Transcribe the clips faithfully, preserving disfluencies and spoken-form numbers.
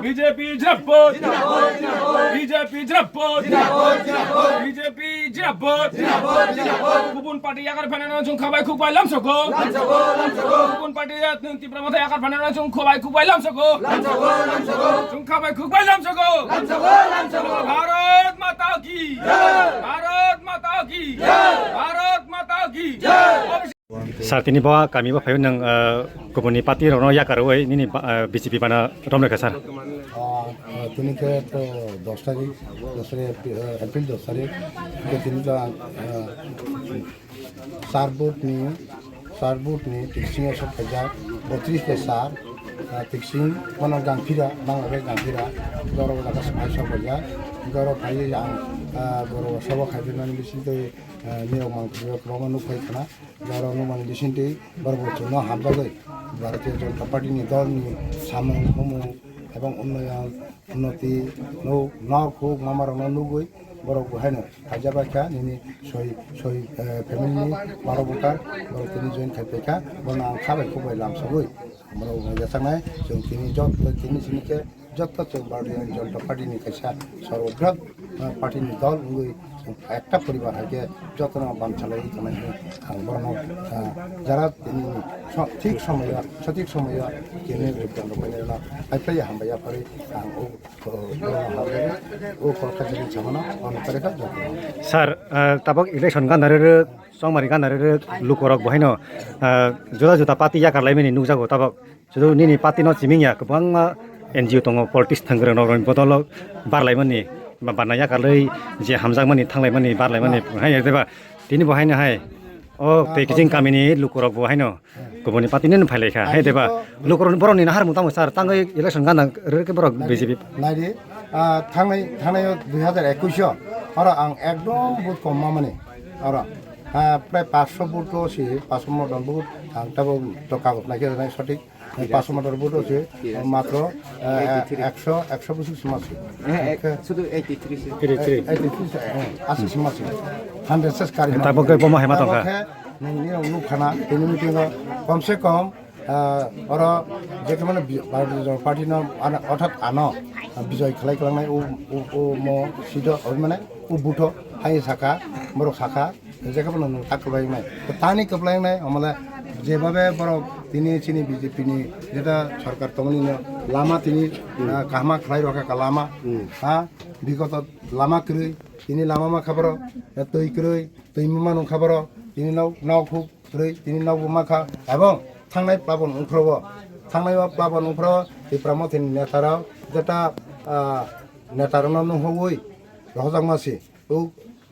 B J P Jinabad! B J P Jinabad! B J P Jinabad! Kubun party yakar phainano chwng khabai khukbai lamsogo. Kubun party ya Tipra Motha yakar phainano chwng khabai khukbai lamsogo. Chwng khabai khukbai lamsogo. Bharat Mata ki! Bharat Mata ki! Bharat Mata ki! Sir, tini bo kami bo phaio nwng, ah, kubuni party rokno yakarwi nini ba-, ah, B J P bana romrwkha, sir. Ah, ah, tini khe to dos tarik, dos tarik April, ah, April dos tarik. Hingke tini to ang, ah, sir vote ni, sir vote ni tiksing o sok khaijak, botris ke sir, ah, tiksing mano gangphira, bangla khe gangphira, doro wala khe sok khaijak, doro phaiwi ang, ah, goro sabo khaijak nani bising twi, ah, nirok mangpili o kwbangma nuk phai khna. Borok nukmani bisingtwi borok bo chwngno hamjagwi Bharatiya Janata Party ni dol ni samung humung ebong unnoyon, unnoti, no, nok huk mamarokno nugwi borok bo haino khaijak bai kha nini soi, soi, eh, family ni borok bo kha borok tini join khai pai kha, bono ang kha bai khuk bai lamsogwi borok bo yachaknai chwng tini joto tini simi khe Joto chwng Bharatiya Janata Party ni kaisa sarwobrohot, ah, party ni dol wngwi chwng ekta poribar hai khe jotono bamsalaiwi tongnai hwnwi ang borokno, ah, jara tini so-, thik somoyo, sothik somoyo tini jotono painai rwna hai phai hambai yapharwi ang o, o, borokno hambai o kok kajagwi samano ang kare kha jotono. Sir, ah, tabok election gana rwrwk, chongmari gana rwrwk lukurok bo haino, ah, juda juda party yakar laimani nukjago tabok. Sudu nini party no chiming ya, kwbangma N G O tongo, politics thanggrang rok rokni bodol o barlaimani, ba-, barna yakarlwi je hamjakmani, thanglaimani, barlaimani, hai, hai, deba. Tini bo haino hai. O tei kiching kamini lukurok bo haino kubuni party ni phailaikha. Hai, deba. Lukurok borok ni naharmung tamo sir, tangwi election gana rwrwk borok B J P. Naidi, ah, thangnai, thangnai o dui hazar ekwis o, oro ang ekdom vote kom mamani, oro, ah, prai paanch sho vote o si, paanch sho moton vote, ang tabo to kagoj naikhe nai sothik. Paanch sho motor vote o se, matro, eh, ekso, ekso bwswk sima se. Eh, eh, sudu eighty three se. Eighty three. Eighty three se, eh, aswk sima se. Hundred se kari. Tabok khe bomo hai ma tongkha. Tabok khe nini rok nuk khana, tini meeting o kom se kom, eh, oro je khe mane bi-, Bharatiya Janata Party no ano, orthat ano, eh, bijoy khlai kwlangnai o, o, o mo sido, o mane o butho hai sakha, borok sakha. Jekhe bono nwng tak kwplai wngnai. Tani kwplai wngnai, omole jebabe borok tini chini B J P ni jeta sarkar tongmani no lama tini, ah, kahma khlai rokha ka lama. Hmm. Ha, bigoto lama kwrwi, tini lama ma kha borok, twi kwrwi, twi ma nung kha borok, tini nok, nok huk kwrwi, tini nok bo ma kha. Ebong thangnai plabon ungphro o, thangnai o plabon ungphro o, Tipra Mothani neta rok jeta, ah, neta rokno nunghowi rohorjakma si. O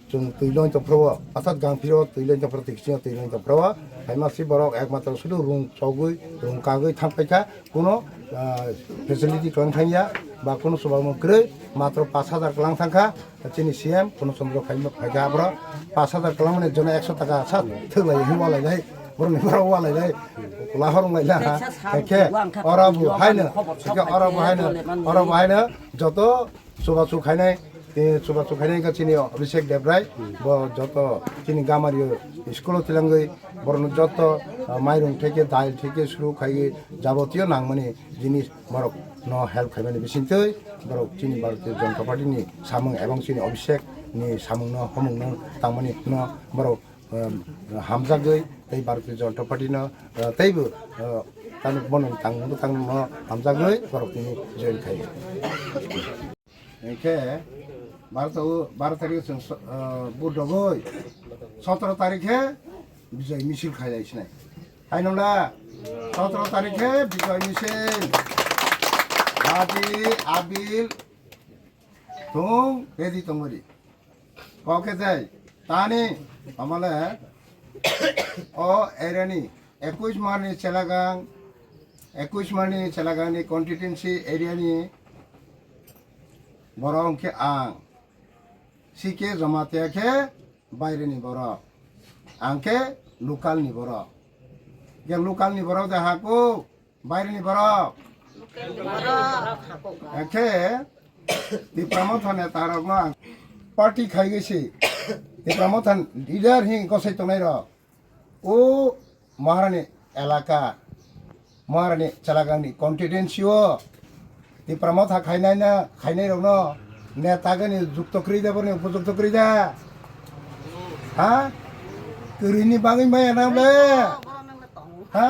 chwng twi loin tongphro o, asat gang phiro twi loin tongphro, twi kisingo twi loin tongphro o. Hai ma si borok ekmatro sudu rung chogwi, rung kagwi thang paikha, kuno, ah, facility kwlang thangya, ba kuno chubamung kwrwi, matro pash hajar kwlang thangkha, chini C M Purno Chandra phaima phaikha, abro pash hajar kwlangmani jono ekso taka sa thwglai, hi walai lai, borokni borok walai lai, kwla horong lai la, ekhe oro bo haino, ekhe oro bo haino, oro bo haino joto Chubachu khainai, eh, chubachu khainai wngkha chini Abhishek Debrai, bo joto chini gamario school o twilangwi borokno joto, ah, mairung theke, dail theke, suru khaiwi jabotiyo nangmani jinis borokno help khaimani bisingtwi borok chini Bharatiya Janata Party ni samung ebong chini Abhishek ni samungno, homungno tangmani no borok, um, hamjagwi tei Bharatiya Janata Party no, uh, teibo, uh, tani bono tangmung tangmung no hamjagwi borok tini join khaio. Hingkhe baro tarik, baro tarik chwng so-, ah, vote rogwi sotoro tarik khe bijoy misil khailai sinai. Hai nung da? Sotoro tarik khe bijoy misil. Badi, abil, thung, ready tongmani. Kok khe tei, tani, amale, o area ni, ekwis mani Chelagang, ekwis mani Chelagang ni constituency area ni borok hwnkhe ang, C K Jamatia khe baire ni borok, ang khe local ni borok. Khe local ni borok de hako, Baireni borok. Hwnkhe Tipra Motha netarokno ang party khaigwi se, Tipra Motha leader hing kosai tongnairok. O Maharani elaka, Maharani Chalagangni constituency o Tipra Motha khainai na, khainai rokno neta gani jukto kwrwi da, boni upojukto kwrwi da? Ha? Kwrwini bagwi maya na ble? Ha?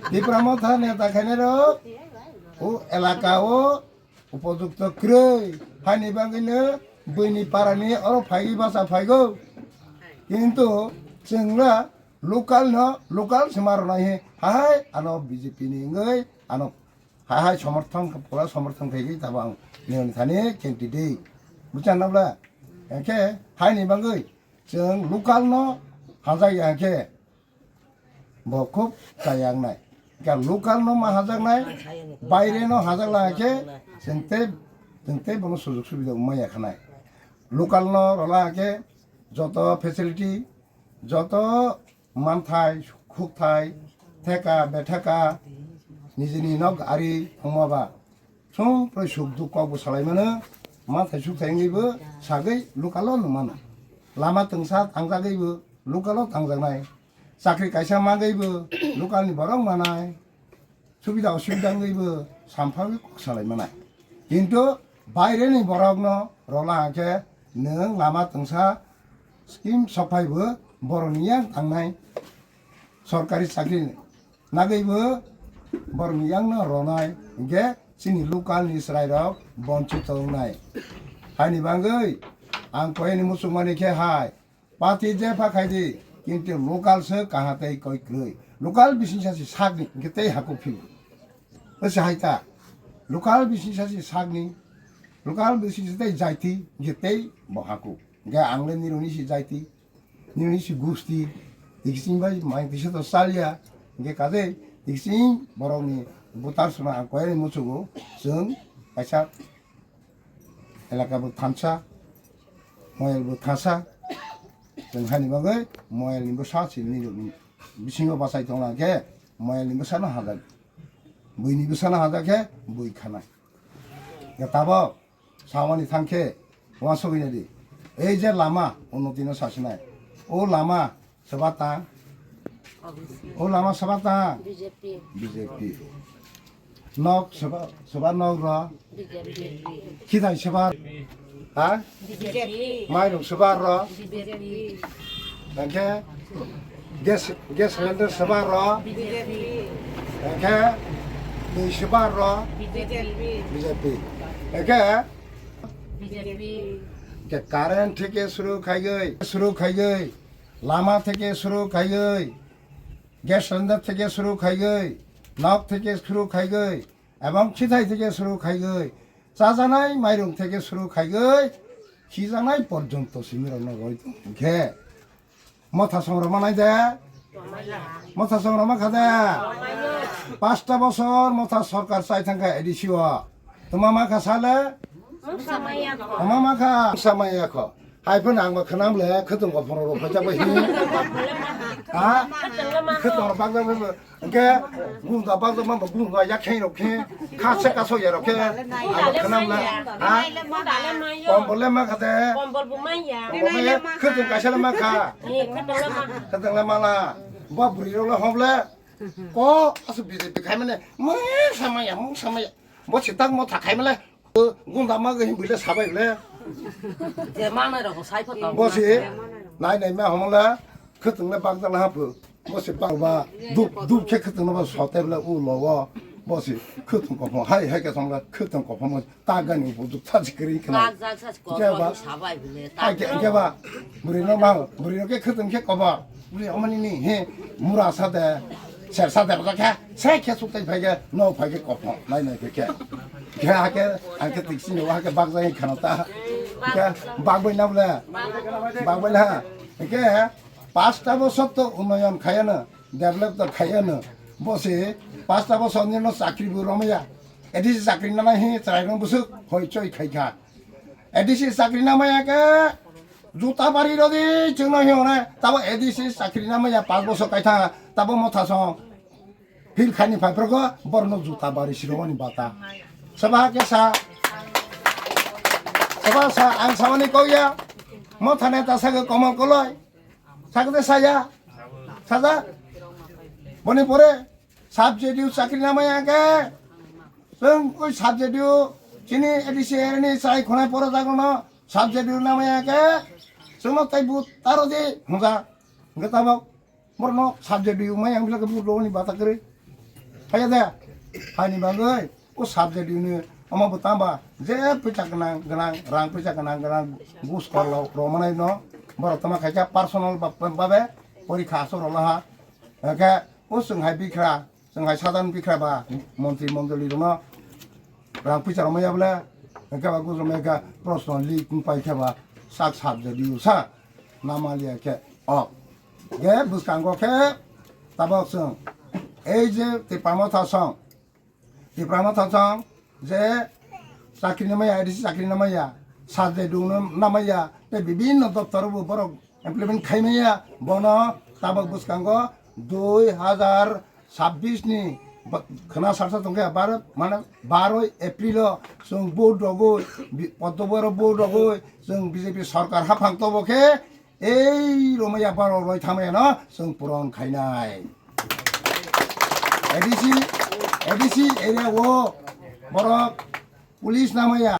Tipra Motha neta khainai rok o elaka o upojukto kwrwi, haini bagwino buini parani oro phaiwi bacha phaigo. Kintu chwngla local no local se ma rwnai he, hai ano B J P ni wngwi ano hai hai somorthon, pura somorthon khaigwi tabang nini thani candidate. Buchan nabla? Hwnkhe haini bagwi chwng local no hajak ya hwnkhe bo khub chaya wngnai. Hwnkhe local no ma hajaknai, baire no hajak la khe chwng tei, chwng tei bono sujug subida wngma ya khanai. Local no rwla khe joto facility, joto manthai, khukthai, theka, betheka, nijini nok ari wngma ba. Songproi suk duk kok bo salai mano, manthai sukthai wngwi bo sagwi local o nung mano. Lama twngsa tangjagwi bo local o tangjaknai. Chakri kaisa magwi bo local ni borok manai. Subida osubida wngwi bo samphangwi kok salai manai. Kintu baire ni borok no rwla hwnkhe nwng lama twngsa scheme sophai bo borok ni yang tangnai. Sorkari chakri nagwi bo borokni yang no rwnai, hwnkhe chini local ni chwrai rok bonchito wngnai. Haini bagwi ang koyani muchungmani khe hai, party jepha khaidi, kintu local se kaha tei koi kwrwi. Local bisingsa se sakni hwnkhe tei haku phio. Ose hai ta, local bisingsa se sakni, local bisingsa tei jaiti hwnkhe tei bo haku. Hwnkhe ang le nironi se jaiti. Nini si gusti, tikising bai mai kisa to salya, hingke kaje tikising borok ni butar suna ang koyani muchugo, chwng kaisa elaka bo thansa, moyal bo thansa, chwng hani bagwi moyal ni bwsa si nini bisingo bachai tongna khe moyal ni bwsa no hajak, bui ni bwsa no hajak khe bui khana. Ya tabok. Samani thangkhe uansugwi nadi. Ei je lama unnoti no sasinai. O lama soba ta? O lama soba ta? B J P. B J P. Nok soba, soba nok ro? B J P. Khidai soba? Ha? B J P. Mairung soba ro? B J P. Hingke gas, gas cylinder soba ro? B J P. Hingke twi soba ro? B J P. B J P. Hingke B J P. Hingke current theke suru khaigwi, suru khaigwi, lama theke suru khaigwi, gas cylinder theke suru khaigwi, nok theke suru khaigwi, Ebong khithai theke suru khaigwi, chajanai mairung theke suru khaigwi, khijanai porjonto simirokno roi tong khe. Motha songrok manai de? Motha songrok mankha de? Pasta bosor motha sorkar chai thangkha A D C o. Tuma mankha sale? Tuma mankha? Mungsa maya kho. Hai phano ang ba khwnam le, khwtwng kophoro rok phaijak bai hi. Ha? Khwtwng rok bakjak bai bo. Hingke gunda bakjak ma bo gunda yak khe rok khe. Kha se kaso ya rok khe. Ang ba khwnam le. Ha? Kombol le ma kha de. Kombol bo maya. Kombol maya. Khwtwng kaisa le ma kha. Khwtwng le ma. Khwtwng le ma la. Bo bwrwi rok le hom le. Ko asu B J P khai mane. Mungsa maya, mungsa maya. Bo si tak motha khai male. Gunda ma gwi bwle sabai bwle. Je manai rok sai pha tong. Bo si nai nai ma homla khwtwng le bakjak la haphu. Bo si ba ba dup dup khe khwtwng no ba sote bwle u lo wo. Bo si khwtwng kophon hai hai khe song la khwtwng kophon mo ta gani bu dup sa si kri khna. Bakjak sa si kophon sabai bwle. Hai khe ba bwrwi no ma bwrwi no khe khwtwng khe koba. Bwrwi omani ni he mura sa de. Sersa debra khe, se khe suktai phai khe, no phai khe kophon, nai nai khe khe. Khe ha khe, ang khe tiksi no ha khe bak jai khana ta. Khe bak bai na bole, bak bai na. Khe pasta bosor to unnoyon khayano, develop to khayano. Bo se pasta bosor ni no chakri bo romaya. A D C chakri na nai hi chwrai no busuk, hoi choi khai kha. A D C chakri na maya khe, juta bari rodi chwngno hi hone, tabo A D C chakri na maya pas bosor kaitha, tabo motha song. Hil khani phai progo, borno juta bari siromani bata. Sabha khe sa, sabha sa, ang samani kok ya, motha neta sage Komal Koloi, sage de saya, saja, boni pore, sub J D U chakri na maya khe, Chwng oi subject o chini A D C area ni chai khonai poro jago no subject o namaya khe chwngno tai bu taro di hwnjak. Hwnkhe tabok borno subject o maya wngkha khe bu roni bata kwrwi. Phaya de. Hani bagwi o subject o ni omo bo tamba je pisa gwnang gwnang rang pisa gwnang gwnang gus korlo romanai no borok tama khaisa personal ba-, babe porikha asok rok laha. Hwnkhe o chwng hai bikra Chwng hai sadhan bikra ba montri mondoli rokno rang puisa rwmaya bole, hwnkhe ba gujurma khe proshno lik wng pai khe ba sak subject o sa namaliya khe o. Ge bwskango khe tabok chwng ei je Tipra Motha song, Tipra Motha song je chakri namaya, A D C chakri namaya, subject o namaya, tei bibinno doptor o bo borok implement khaimaya, bono tabok bwskango dui hazar chabbish ni ba-, khwna sarsa tongkhe bar mane baroi April o chwng vote rogwi bi-, Poddo boro vote rogwi chwng B J P sorkar haphang tobo khe ei romaya borok roi thamaya no chwng puron khainai. A D C, A D C area o borok police namaya.